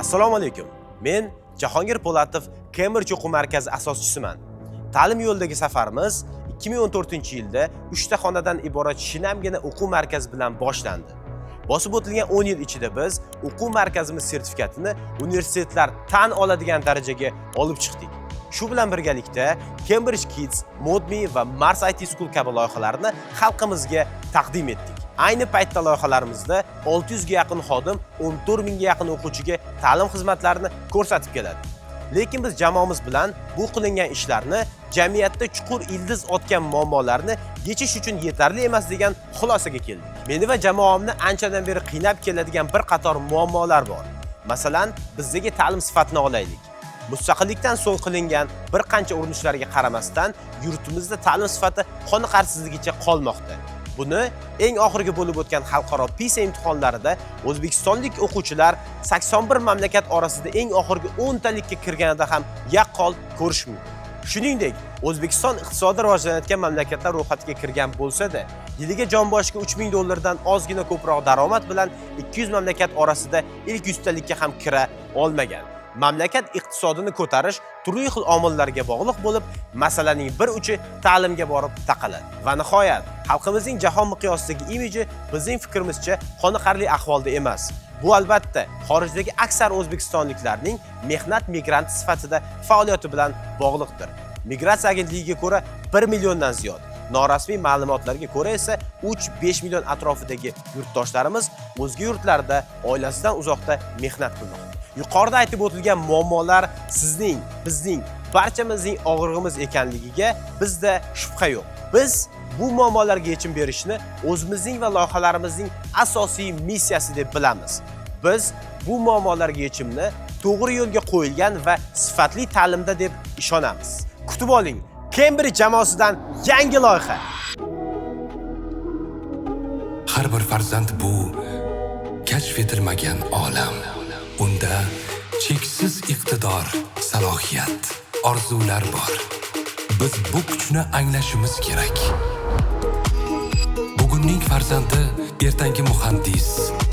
Assalomu alaykum. Men Jahongir Po'latov, Cambridge o'quv markazi asoschisiman. Ta'lim yo'lidagi safarimiz 2014-yilda 3 ta xonadan iborat shinamgina o'quv markazi bilan boshlandi. Bosib o'tilgan 10 yil ichida biz o'quv markazimiz sertifikatini universitetlar tan oladigan darajaga olib chiqdik. Shu bilan birgalikda Cambridge Kids, Modme va Mars IT School kabi loyihalarni xalqimizga taqdim etdik. Ayni paytda loyihalarimizda 600 ga yaqin xodim 14 mingga yaqin o'quvchiga ta'lim xizmatlarini ko'rsatib keladi. Lekin biz jamoamiz bilan bu qilingan ishlarni jamiyatda chuqur ildiz otgan muammolarni yechish uchun yetarli emas degan xulosaga keldik. Meni va jamoamni anchadan beri qiynab keladigan bir qator muammolar bor. Masalan, bizdagi ta'lim sifatini olaylik. Mustaqillikdan so'ng qilingan bir qancha urinishlarga qaramasdan yurtimizda ta'lim sifati qoniqarsizligicha qolmoqda. Buni eng oxirgi bo'lib o'tgan xalqaro PISA imtihonlarida o'zbekistonlik o'quvchilar 81 mamlakat orasida eng oxirgi 10 talikka kirganida ham yaqqol ko'rish mumkin. Shuningdek, O'zbekiston iqtisodiy rivojlanayotgan mamlakatlar ro'yxatiga kirgan bo'lsa-da, yiliga jon boshiga 3000 dollardan ozgina ko'proq daromad bilan 200 mamlakat orasida ilk 100 talikka ham kira olmagan. Mamlakat iqtisodini ko'tarish turli xil omillarga bog'liq bo'lib, masalaning bir uchi ta'limga borib taqaladi. Va nihoyat, xalqimizning jahon miqyosidagi imiji bizning fikrimizcha qoniqarli ahvolda emas. Bu albatta xorijdagi aksar o'zbekistonliklarning mehnat migranti sifatida faoliyati bilan bog'liqdir. Migratsiya agentligiga ko'ra 1 milliondan ziyod, norasmiy ma'lumotlarga ko'ra esa 3-5 million atrofidagi yurtdoshlarimiz o'zga yurtlarda oilasidan uzoqda mehnat qilmoqda. Yuqorida aytib o'tilgan muammolar sizning, bizning, barchamizning og'rig'imiz ekanligiga bizda shubha yo'q. Biz bu muammolarga yechim berishni o'zimizning va loyihalarimizning asosiy missiyasi deb bilamiz. Biz bu muammolarga yechimni to'g'ri yo'lga qo'yilgan va sifatli ta'limda deb ishonamiz. Kutib oling, Cambridge jamoasidan yangi loyiha. Har bir farzand bu kashf etilmagan olam. Unda cheksiz iqtidor, salohiyat, orzular bor. Biz bu kuchni anglashimiz kerak. Bugunning farzandi ertangi muhandis,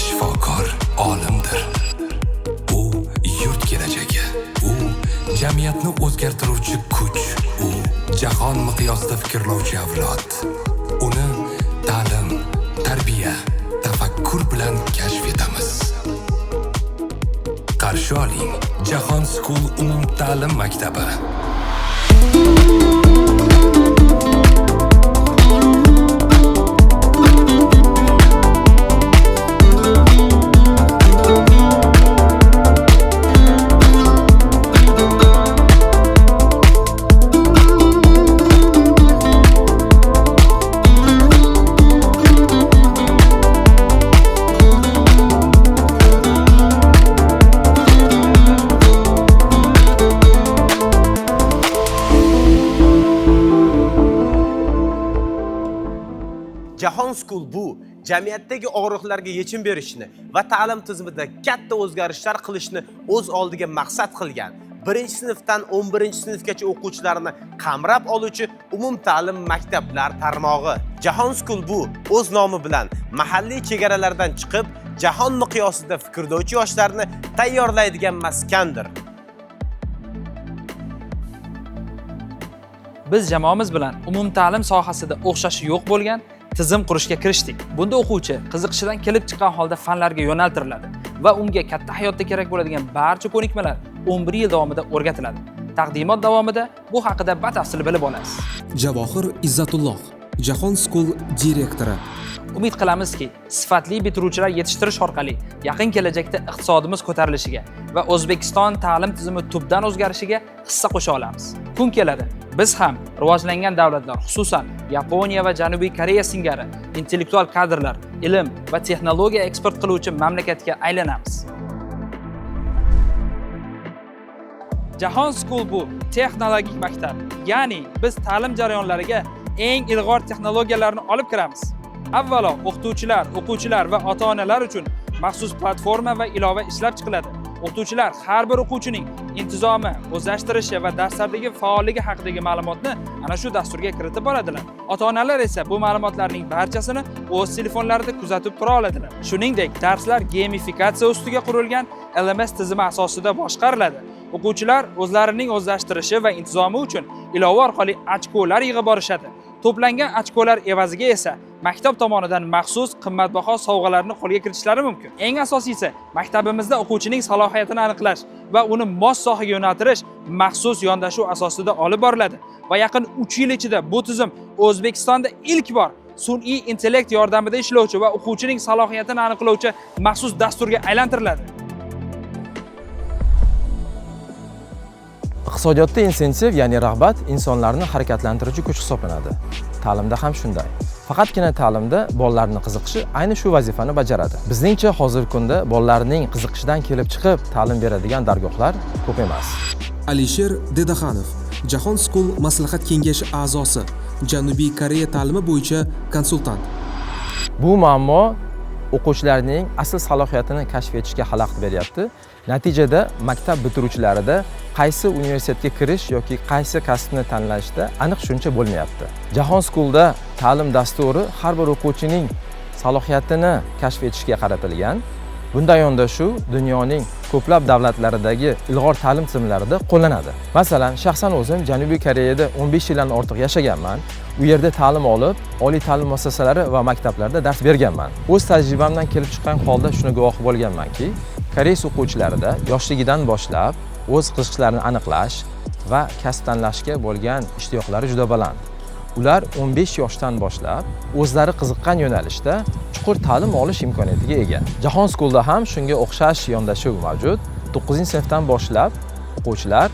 shifokor, olimdir. U yurt kelajagi. U jamiyatni o'zgartiruvchi kuch. U jahon miqyosida fikrlovchi avlod. Uni ta'lim, tarbiya, tafakkur bilan kashf etamiz. Qarshi oling, Jahon School umumta'lim maktabi. Jahon School bu jamiyatdagi og'riqlarga yechim berishni va ta'lim tizimida katta o'zgarishlar qilishni o'z oldiga maqsad qilgan 1-sinfdan 11-sinfgacha o'quvchilarni qamrab oluvchi umumta'lim maktablar tarmog'i. Jahon School bu o'z nomi bilan mahalliy chegaralardan chiqib, jahon miqyosida fikrlovchi yoshlarni tayyorlaydigan maskandir. Biz jamoamiz bilan umumta'lim sohasida o'xshashi yo'q bo'lgan tizim qurishga kirishdik. Bunda o'quvchi qiziqishidan kelib chiqqan holda fanlarga yo'naltiriladi va unga katta hayotda kerak bo'ladigan barcha ko'nikmalar 11 yil davomida o'rgatiladi. Taqdimot davomida bu haqida batafsil bilib olasiz. Javohir Izzatulloh, Jahon School direktori. Umid qilamizki, sifatli bitiruvchilar yetishtirish orqali yaqin kelajakda iqtisodimiz ko'tarilishiga va O'zbekiston ta'lim tizimi tubdan o'zgarishiga hissa qo'sha olamiz. Kun keladi, biz ham rivojlangan davlatlar, xususan Yaponiya va Janubiy Koreya singari intellektual kadrlar, ilm va texnologiya eksport qiluvchi mamlakatga aylanamiz. Jahon School bu texnologik maktab, ya'ni biz ta'lim jarayonlariga eng ilg'or texnologiyalarni olib kiramiz. Avvalo o'qituvchilar, o'quvchilar va ota-onalar uchun maxsus platforma va ilova ishlab chiqiladi. O'qituvchilar har bir o'quvchining intizomi, o'zlashtirishi va darslardagi faolligi haqidagi ma'lumotni ana shu dasturga kiritib boradilar. Ota-onalar esa bu ma'lumotlarning barchasini o'z telefonlarida kuzatib tura oladilar. Shuningdek, darslar gamifikatsiya ustiga qurilgan LMS tizimi asosida boshqariladi. O'quvchilar o'zlarining o'zlashtirishi va intizomi uchun ilova orqali ochkolar yig'ib borishadi. To'plangan ochkolar evaziga esa maktab tomonidan maxsus qimmatbaho sovg'alarni qo'lga kiritishlari mumkin. Eng asosiysi, maktabimizda o'quvchining salohiyatini aniqlash va uni mos sohaga yo'naltirish maxsus yondashuv asosida olib boriladi va yaqin 3 yil ichida bu tizim O'zbekistonda ilk bor sun'iy intellekt yordamida ishlovchi va o'quvchining salohiyatini aniqlovchi maxsus dasturga aylantiriladi. Iqtisodiyotda insentiv, ya'ni rag'bat insonlarni harakatlantiruvchi kuch hisoblanadi. Ta'limda ham shunday. Faqatgina ta'limda bolalarning qiziqishi ayni shu vazifani bajaradi. Bizningcha hozirgi kunda bolalarning qiziqishidan kelib chiqib ta'lim beradigan dargohlar ko'p emas. Alisher Dedaxanov, Jahon School maslahat kengashi a'zosi, Janubiy Koreya ta'limi bo'yicha konsultant. Bu muammo o'quvchilarning asl salohiyatini kashf etishga xalaqit beryapti. Natijada maktab bitiruvchilarida qaysi universitetga kirish yoki qaysi kasbni tanlashda aniq tushuncha bo'lmayapti. Jahon Schoolda ta'lim dasturi har bir o'quvchining salohiyatini kashf etishga qaratilgan. Bunday yondashuv dunyoning ko'plab davlatlaridagi ilg'or ta'lim tizimlarida qo'llanadi. Masalan, shaxsan o'zim Janubiy Koreyada 15 yildan ortiq yashaganman. U yerda ta'lim olib, oliy ta'lim muassasalari va maktablarda dars berganman. O'z tajribamdan kelib chiqqan holda shuni guvohi bo'lganmanki, koreys o'quvchilarida yoshligidan boshlab o'z qiziqishlarini aniqlash va kasb tanlashga bo'lgan ishtiyoqlari juda baland. Ular 15 yoshdan boshlab o'zlari qiziqqan yo'nalishda chuqur ta'lim olish imkoniyatiga ega. Jahon Schoolda ham shunga o'xshash yondashuv mavjud. 9-sinfdan boshlab o'quvchilar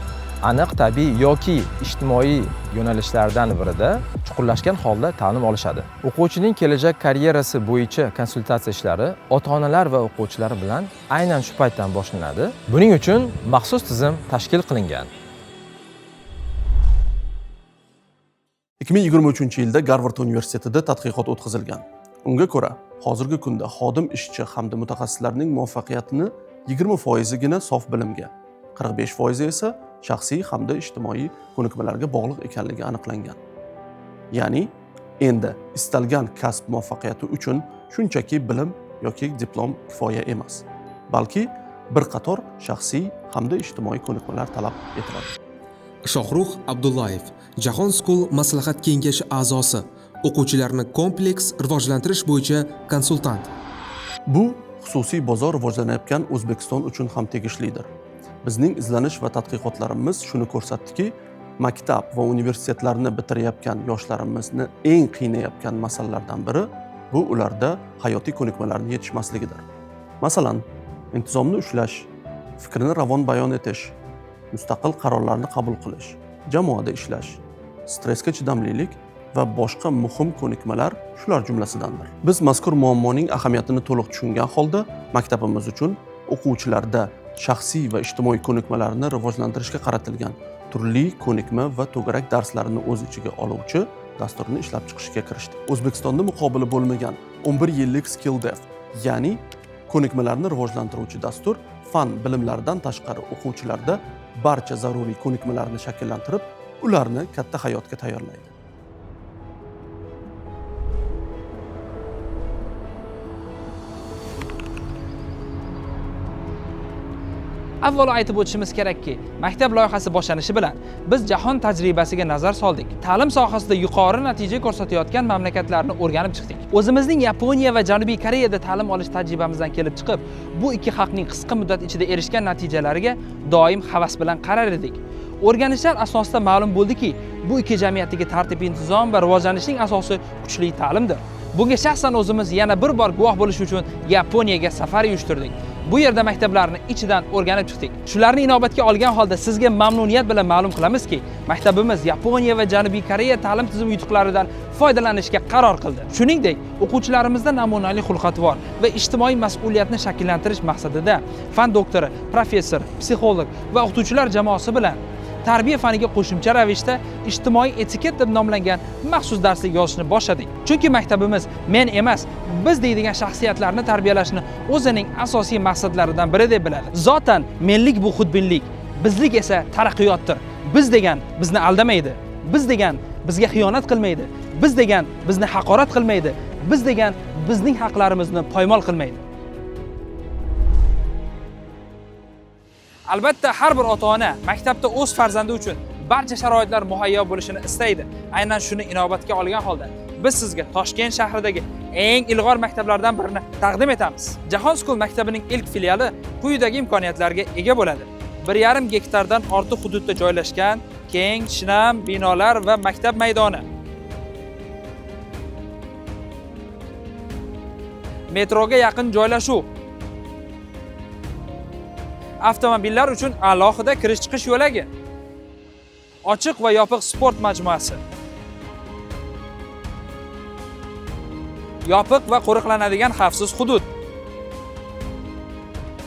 aniq tabiiy yoki ijtimoiy yo'nalishlardan birida chuqurlashgan holda ta'lim olishadi. O'quvchining kelajak karyerasi bo'yicha konsultatsiya ishlari ota-onalar va o'quvchilar bilan aynan shu paytdan boshlanadi. Buning uchun maxsus tizim tashkil qilingan. 2023-yilda Garvard universitetida tadqiqot o'tkazilgan. Unga ko'ra, hozirgi kunda xodim ishchi hamda mutaxassislarning muvaffaqiyatini 20%gina sof bilimga, 45% esa shaxsiy hamda ijtimoiy ko'nikmalarga bog'liq ekanligi aniqlangan. Ya'ni endi istalgan kasb muvaffaqiyati uchun shunchaki bilim yoki diplom kifoya emas, balki bir qator shaxsiy hamda ijtimoiy ko'nikmalar talab etiladi. Shohrux Abdullayev, Jahon School maslahat kengashi a'zosi, o'quvchilarni kompleks rivojlantirish bo'yicha konsultant. Bu xususiy bozor rivojlanayotgan O'zbekiston uchun ham tegishlidir. Bizning izlanish va tadqiqotlarimiz shuni ko'rsatdiki, maktab va universitetlarni bitirayotgan yoshlarimizni eng qiynayotgan masalalardan biri bu ularda hayotiy ko'nikmalarni yetishmasligidir. Masalan, intizomni ushlash, fikrini ravon bayon etish, mustaqil qarorlarni qabul qilish, jamoada ishlash, stressga chidamlilik va boshqa muhim ko'nikmalar shular jumlasidandir. Biz mazkur muammoning ahamiyatini to'liq tushungan holda maktabimiz uchun o'quvchilarda shaxsiy va ijtimoiy ko'nikmalarni rivojlantirishga qaratilgan turli ko'nikma va to'garak darslarini o'z ichiga oluvchi dasturni ishlab chiqishga kirishdik. O'zbekistonda muqobili bo'lmagan 11 yillik Skill Dev, ya'ni ko'nikmalarni rivojlantiruvchi dastur fan bilimlaridan tashqari o'quvchilarda barcha zaruriy ko'nikmalarni shakllantirib, ularni katta hayotga tayyorlaydi. Avvalo aytib o'tishimiz kerakki, maktab loyihasi boshlanishi bilan biz jahon tajribasiga nazar soldik. Ta'lim sohasida yuqori natija ko'rsatayotgan mamlakatlarni o'rganib chiqdik. O'zimizning Yaponiya va Janubiy Koreyada ta'lim olish tajribamizdan kelib chiqib, bu ikki xalqning qisqa muddat ichida erishgan natijalariga doim havas bilan qarar edik. O'rganishlar asosida ma'lum bo'ldiki, bu ikki jamiyatdagi tartib-intizom va rivojlanishning asosi kuchli ta'limdir. Bunga shaxsan o'zimiz yana bir bor guvoh bo'lish uchun Yaponiyaga safar uyushtirdik. Bu yerda maktablarni ichidan o'rganib chiqdik. Shularni inobatga olgan holda sizga mamnuniyat bilan ma'lum qilamizki, maktabimiz Yaponiya va Janubiy Koreya ta'lim tizimi yutuqlaridan foydalanishga qaror qildi. Shuningdek, o'quvchilarimizda namunali xulq-atvor va ijtimoiy mas'uliyatni shakllantirish maqsadida fan doktori, professor, psixolog va o'qituvchilar jamoasi bilan tarbiya faniga qo'shimcha ravishda ijtimoiy etiket deb nomlangan maxsus darslik yozishni boshladik. Chunki maktabimiz men emas, biz deydigan shaxsiyatlarni tarbiyalashni o'zining asosiy maqsadlaridan biri deb biladi. Zotan menlik bu xudbinlik, bizlik esa taraqqiyotdir. Biz degan bizni aldamaydi, biz degan bizga xiyonat qilmaydi, biz degan bizni haqorat qilmaydi, biz degan bizning haqlarimizni poymol qilmaydi. Albatta har bir ota-ona maktabda o'z farzandi uchun barcha sharoitlar muhayyo bo'lishini istaydi. Aynan shuni inobatga olgan holda biz sizga Toshkent shahridagi eng ilg'or maktablardan birini taqdim etamiz. Jahon School maktabining ilk filiali quyidagi imkoniyatlarga ega bo'ladi. 1,5 gektardan ortiq hududda joylashgan keng, shinam binolar va maktab maydoni. Metroga yaqin joylashuv. Avtomobillar uchun alohida kirish-chiqish yo'lagi. Ochiq va yopiq sport majmuasi. Yopiq va qo'riqlanadigan xavfsiz hudud.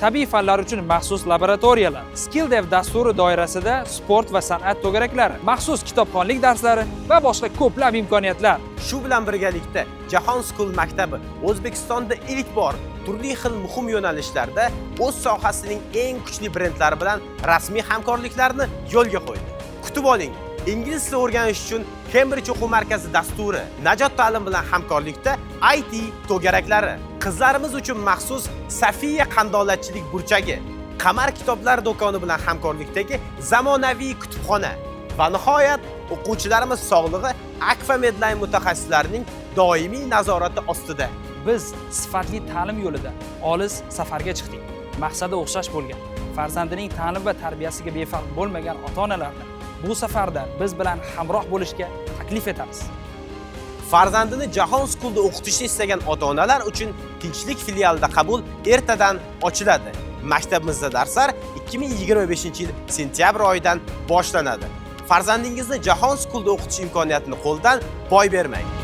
Tabiiy fanlar uchun maxsus laboratoriyalar. Skill Dev dasturi doirasida sport va san'at to'garaklari, maxsus kitobxonlik darslari va boshqa ko'plab imkoniyatlar. Shu bilan birgalikda Jahon School maktabi O'zbekistonda ilk bor turli xil muhim yo'nalishlarda o'z sohasining eng kuchli brendlari bilan rasmiy hamkorliklarni yo'lga qo'ydi. Kutib oling, ingliz tili o'rganish uchun Cambridge o'quv markazi dasturi, Najot ta'lim bilan hamkorlikda IT to'garaklari, qizlarimiz uchun maxsus Safiya qandolatchilik burchagi, Qamar kitoblar do'koni bilan hamkorlikdagi zamonaviy kutubxona va nihoyat o'quvchilarimiz sog'lig'i Akfa Medline mutaxassislarining doimiy nazorati ostida. Biz sifatli ta'lim yo'lida olis safarga chiqdik. Maqsadi o'xshash bo'lgan, farzandining ta'lim va tarbiyasiga befarq bo'lmagan ota-onalarni bu safarda biz bilan hamroh bo'lishga taklif etamiz. Farzandini Jahon School'da o'qitishni istagan ota-onalar uchun Tinchlik filialida qabul ertadan ochiladi. Maktabimizda darslar 2025-yil sentyabr oyidan boshlanadi. Farzandingizni Jahon School'da o'qitish imkoniyatini qo'ldan boy bermang.